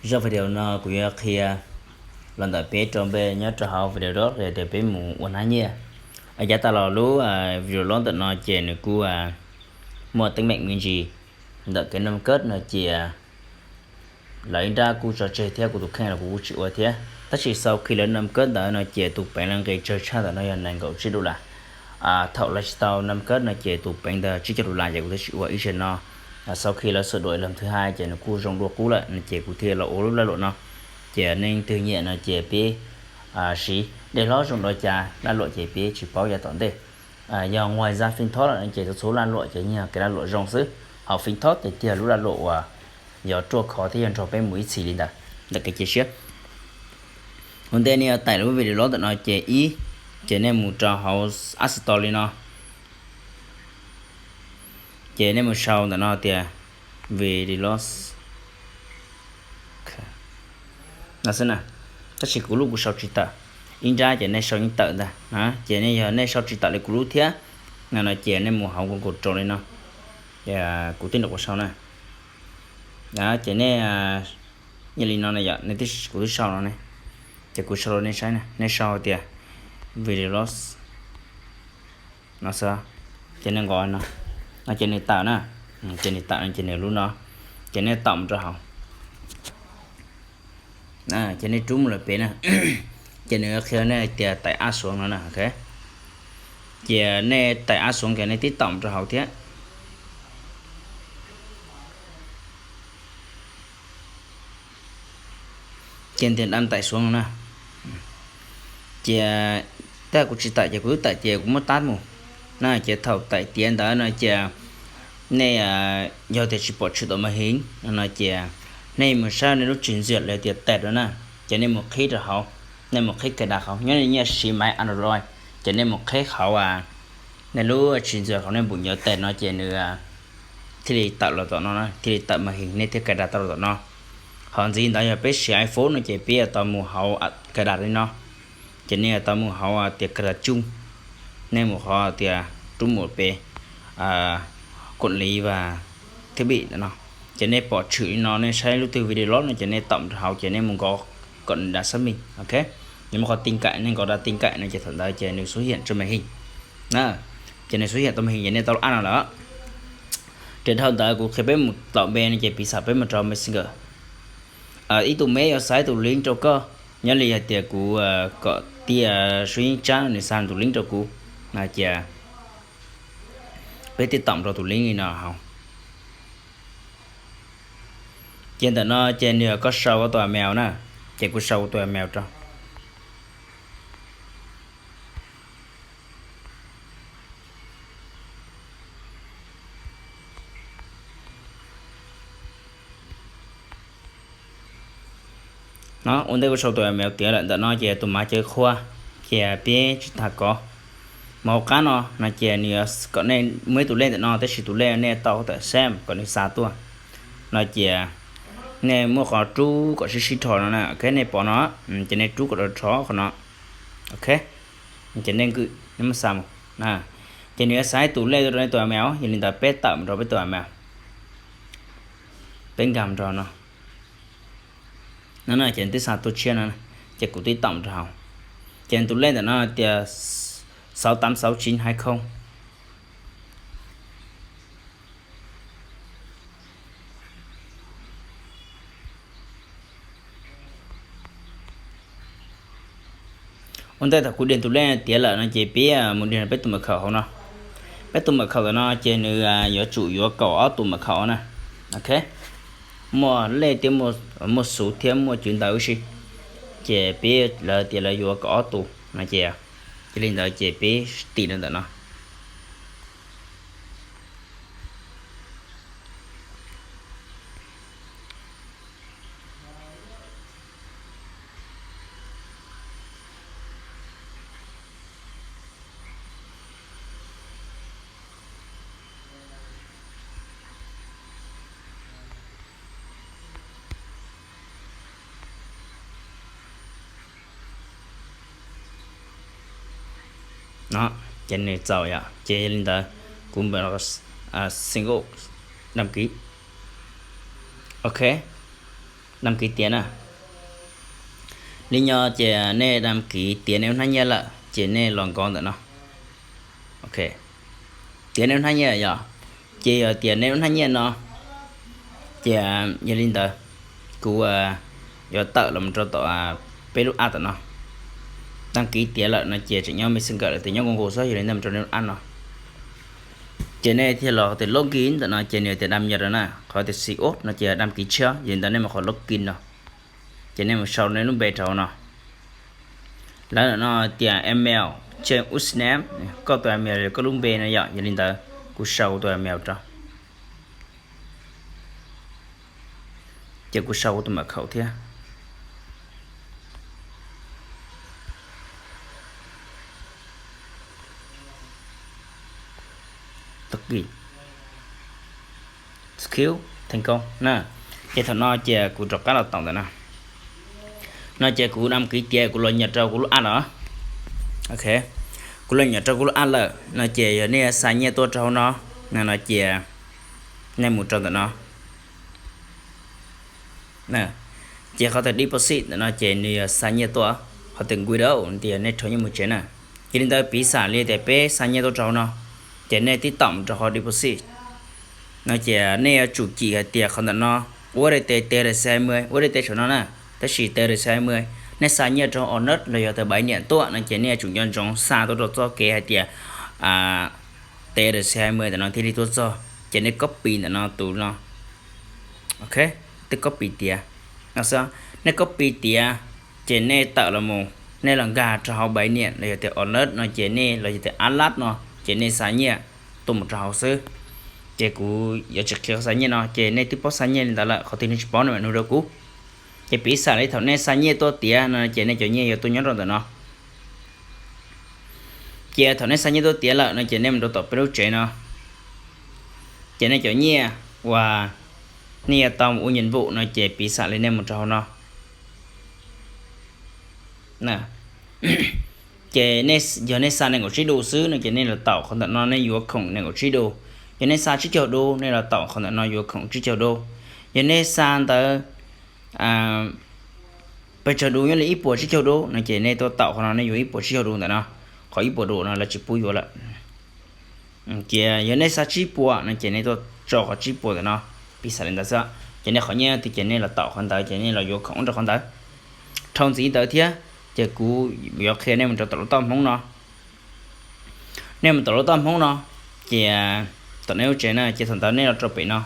Zaj video no kuv yuav qhia los ntawm peb rau npe nyob rau hauv video log tias peb mus ua hnab nyiaj. Yav tas los lub video log ntawm no ces nws kuj muaj teeb meem me ntsis ntawm kev naj kab no ces lawv ib nrab kuj tso tseg thiab kuv tus kheej los kuv kuj tsis ua thiab. Tab sis sau khi lawv naj kab ntawd no ces tus peev lawv nqis tsawg tshaj ntawm no yog nees nkaum tsib dollar. Thaum lawv tsis tau naj kab no ces tus peev ntawd tsib caug dollar ces kuv thiaj tsis ua ib zaug no. Sau khi lawv sawv daws los thwv hais ces nws kuj zoo dua qub lawm no ces kuv thiaj los ua lub laj luam no. Ces nej twg nyiam no ces peb siv dej hlob zoo dua cas laj luam ces peb tsis paub yav tom ntej. Yog nqua zaj feej thob lawm no ces txhua txhua laj luam ces yeej yog kev laj luam zoo xwb. Hauv feej thob ces tiag lub laj luam uas yog ruaj khov thiab yog nrog peb mus ib txhis li ntawd. Ntawm kev cia siab ua ntej nej yuav tải lub video log ntawm no ces ib, ces nej mus rau hauv App Store li no, ces nej mus sau ntawm no tias video log no xwb na. Tab sis kuv lub kuv sau tsis tawm, ib nrab ces nej sau yeej tawm ntag. Ces nej yog nej sau tsis tawm li kuv lub thiab no no ces nej mus hauv Google Chrome li no, kuv tij nrog kuv sau na. Ces nej, yog li no na yom, nej tib kuv twb sau no ne, ces kuv sau rau nej saib na, nej sau tias video log no xwb, ces nej nqos no, no ces nws tawm na, ces nws tawm no ces nws lub no, ces nej taum mus rau hauv, ces nej rub mus lawm pem na, ces nws qhia nej tias tải app xuống no na, ok. Ces nej tải app xuống ces nej tib taum mus rau hauv thiab. Ces ntiag dam tải xuống no na. Ces tab kuv tsis tải ces kuv twb tải tias kuv muab tab mus na, ces thaum tải tiav ntawd no ces nej yog tias tsis pom tshwm tau màn hình no ces nej mus saib nej lub trình duyệt los tias tab no na, ces nej mus qhib rau hauv, nej mus qhib cài đặt hauv, nyob nej nyiaj siv máy Android ces nej mus qhib hauv, nej lub trình duyệt hauv nej npum nyuav tab no ces nws thiaj li tawm los tom no, thiaj li tawm màn hình nej thiaj cài đặt tau los tom no. Ho ntxiv ntawd yog peb siv iPhone no ces peb yuav tau mus hauv cài đặt li no, ces nej yuav tau mus hauv tias cài đặt chung, nej mus qhov tias rub mus pem quản lý và thiết bị no, ces nej pom tshwm li no nej saib lub twg video log no ces nej taum rau hauv ces nej mus nkaus quản lý đã xác minh, ok. Nws muaj qhov tin cậy, nej nkaus rau tin cậy no ces thaum ntawd ces nws xuất hiện trên màn hình na, ces nws xuất hiện tau màn hình ces nej tau lub app no lawm. Ces dhau ntawd kuv qhia peb mus taum npe no ces piv xam peb mus rau Messenger. Ib tug me yuav xa ib tug link rau koj, nyob li hais tias kuv kom tias Suav Yeeb Tsab nws xa tus link rau kuv no ces peb tib taum rau tus link li no hauv. Ces ntawm no ces nws yog koj sau koj tus email na, ces kuv sau kuv tus email rau. No ua ntej kuv sau tus email tiav lawm ntawm no ces tus mav cawv qhua, ces peb tsis tas kov. Mas hauv qab no no ces nws yuav kom nej muaj ib tus lej ntawm no tab sis tus lej nej tau tawm sam kom nws xa tuaj. No ces nej muab qhov rub kom sib sib rho no na, ok, nej pom no, ces nej rub kom rho qhov no, ok. Ces nej nkwm nej muab xa mus. Ces nws yuav xa ib tus lej tuaj rau nej tus email, yog li ntawd peb tawm mus rau peb tus email, peb nkag mus rau no. No ces twb xa tuaj tshiab no, ces kuv twb taum rau hauv. Ces tus lej ntawm no tias sáu tám sáu chín hai không. Ua ntej thaum kuv điền tus lej tiav lawm no ces peb mus điền peb tus mật khẩu hauv no. Peb tus mật khẩu ntawm no ces nws yuav tsum yuav kaum ob tus mật khẩu na. Ok, muaj lej thiab muaj xuv thiab muaj cwv ntawv huv si. Ces peb lawv tias lawv yuav kaum ob tus no ces, yog li ntawd ces peb tiv rau ntawm no. No ces nws txaus yom, ces yog li ntawd kuv npam single đăng ký. Ok, Dam kiv tiav na. Li nyob ces nej dam kiv tiav nej lub hnab nyiaj lawm ces nej los nkaus ntawm no. Ok, tiav nej lub hnab nyiaj yom. Ces yog tias nej lub hnab nyiaj no, ces yog li ntawd, kuv yuav tawm los rau tom peb lub app tom no. Dam kiv tiav lawm no ces tseem nyob Messenger lawm, tias nyob Google xwb, yog li ntawd mus rau nej lub app no. Ces nej thiaj los tias login ntawm no ces nws tias dam nyiaj rau na, qhov tias si ot no ces dam kiv tshiab, yog li ntawd nej mus qhov login no. Ces nej mus sau nej lub npe rau hauv no. Lawv no tias email, change username, koj tus email koj lub npe no yom, yog li ntawd kuv sau tus email rau. Ces kuv sau kuv tus mật khẩu thiab. Skill thành công na. Ces thaum no ces kuv rov qab los tau ntawm no. No ces kuv dam kiv tiav kuv los nyiam rau kuv lub app lawm. Ok, kuv los nyiam rau kuv lub app lawm no ces yog nej xa nyiaj tuaj rau hauv no, no ces nej mus rau ntawm no. Ces qhov tias deposit ntawm no ces nws yog xa nyiaj tuaj, qhov tias withdraw tias nej rho nyiaj mus tsev na. Ces li ntawd piv xam li tias peb xa nyiaj tuaj rau hauv no, ces nej tib tom mus rau qhov deposit no ces nej yuav tsum cim hais tias qhov ntawm no ua dai tes tes lawm xi hai mươi, ua dai tes saum no na, tab sis tes lawm xi hai mươi, nej xa nyiaj rau hauv nab los yog tias bảy mươi tuaj no ces nej yuav tsum nco ntsoov xa tuaj rau txoj kev hais tias tes lawm xi hai mươi ntawm no thiaj li tuaj txog. Ces nej copy ntawm no tus no. Ok, twb copy tiav no xwb. Nej copy tiav, ces nej tawm los mus, nej los nkag rau hauv bảy mươi los yog tias alert no ces nej los yog tias app lab no ces nej xa nyiaj tuaj mus rau hauv xwb. Ces kuv yuav tsis qhia xa nyiaj no, ces nej twb paub xa nyiaj li ntawd lawm, qhov twg nej tsis paub no mam nug rau kuv. Ces piv xam li thaum nej xa nyiaj tuaj tiav no ces nej cov nyiaj yuav tuaj nyob rau ntawm no. Ces thaum nej xa nyiaj tuaj tiav lawm no ces nej mus rau tom peb lub tsev no, ces nej cov nyiaj uas nej yuav tau ua nhiệm vụ no ces piv xam li nej mus rau hauv no. Ces yog nej xa nees nkaum tsib đô xwb no ces nej los taum qhov ntawm no nej yuav khoom nees nkaum tsib đô. Yog nej xa tsib caug đô nej los taum qhov ntawm no yuav khoom tsib caug đô. Yog nej xa ntawd pes tsawg đô nyob li ib puas tsib caug đô no ces nej tuaj taum qhov no nej yuav ib puas tsib caug đô ntawm no. Qhov ib puas đô no lawv tsis pub yuav lawm. Ces yog nej xa tsib puas no ces nej tuaj tso qhov tsib puas ntawm no, piv xam li ntawd xwb. Ces nej qhov nyiaj twg ces nej los taum qhov ntawd ces nej los yuav khoom rau qhov ntawd. Dhau ntxiv ntawd thiab, ces kuv yuav qhia nej mus rau tom lub toj Hmoob no. Nej mus tom lub toj Hmoob no, ces tom nej lub tsev na ces thaum ntawd nej los rau pem no.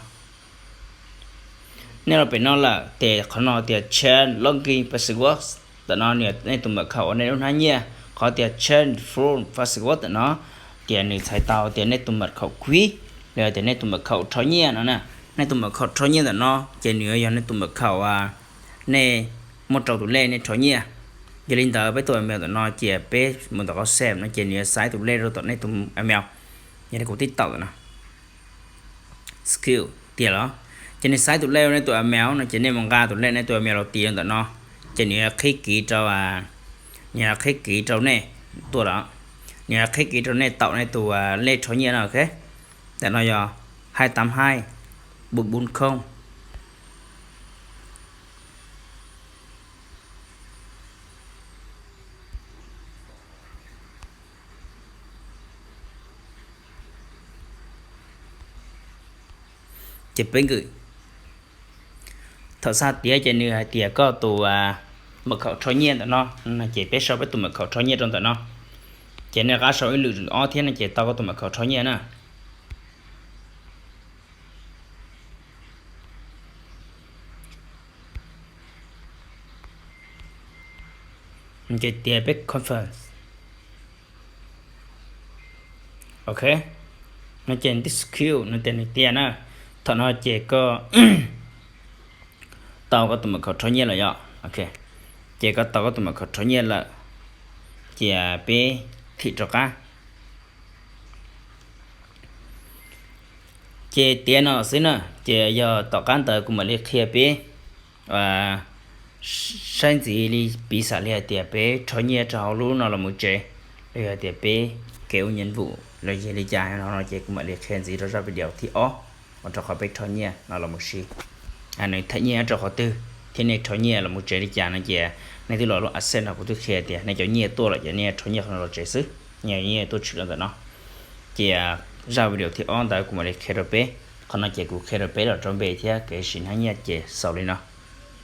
Nej los pem no lawm ces qhov no tias change login password ntawm no, nej tus mật khẩu uas nej lub hnab nyiaj, qhov tias change phone password ntawm no, tias nws txhais tau tias nej tus mật khẩu quit los yog tias nej tus mật khẩu rho nyiaj no na. Nej tus mật khẩu rho nyiaj ntawm no ces nws yog nej tus mật khẩu, nej muaj rau tus lej nej rho nyiaj. Yog li ntawd peb tus email ntawm no ces peb mus tom qhov save no ces nws yuav xa tus lej rau tom nej tus email. Yog li kuv tib taum ntawm no. Skill tiag los? Ces nws xa tus lej rau nej tus email no ces nej mus nqa tus lej nej tus email los tis rau ntawm no, ces nws yuav qhib kiv rau, nws yuav qhib kiv rau nej tuaj los, nws yuav qhib kiv rau nej taum nej tus lej rho nyiaj no, ok. Ntawm no yog hai tám hai bốn bốn không. Ces peb nkws. Thaum xa tiav ces nws hais tias koj tus mật khẩu rho nyiaj ntawm no, ces peb sau peb tus mật khẩu rho nyiaj rau ntawm no. Ces nej rov qab sau ib lwm ob thiab no ces tau koj tus mật khẩu rho nyiaj na. Ces tias peb confirm. Ok, no ces nws tib xu kiu no ces nws tias na, thaum no ces koj tau koj tus mật khẩu rho nyiaj lawm yom. Ok, ces koj tau koj tus mật khẩu rho nyiaj lawm, ces peb thim rov qab. Ces tiav no xwb na, ces yog tom qab ntawd kuv mam li qhia peb saib ntxiv li piv xam li hais tias peb rho nyiaj rau hauv lub no los mus tsev, los yog tias peb kev ua nhiệm vụ los yog li cas no ces kuv mam li qhia ntxiv rau zaj video thib ob uas rau qhov peb rho nyiaj no los mus si, nws them nyiaj nyob rau qhov twg. thiab nej rho nyiaj los mus tsev li cas no ces nej twb los lub access no kuv twb qhia tias nej cov nyiaj tuaj lawm ces nej rho nyiaj qhov no los tsev xwb, nej nyiaj tuaj tshwm rau ntawm no. Ces zaj video thib ob ntawd kuv mam li qhia rau peb, qhov no ces kuv qhia rau peb los rau npe thiab kev sim hnab nyiaj ces xaus li no.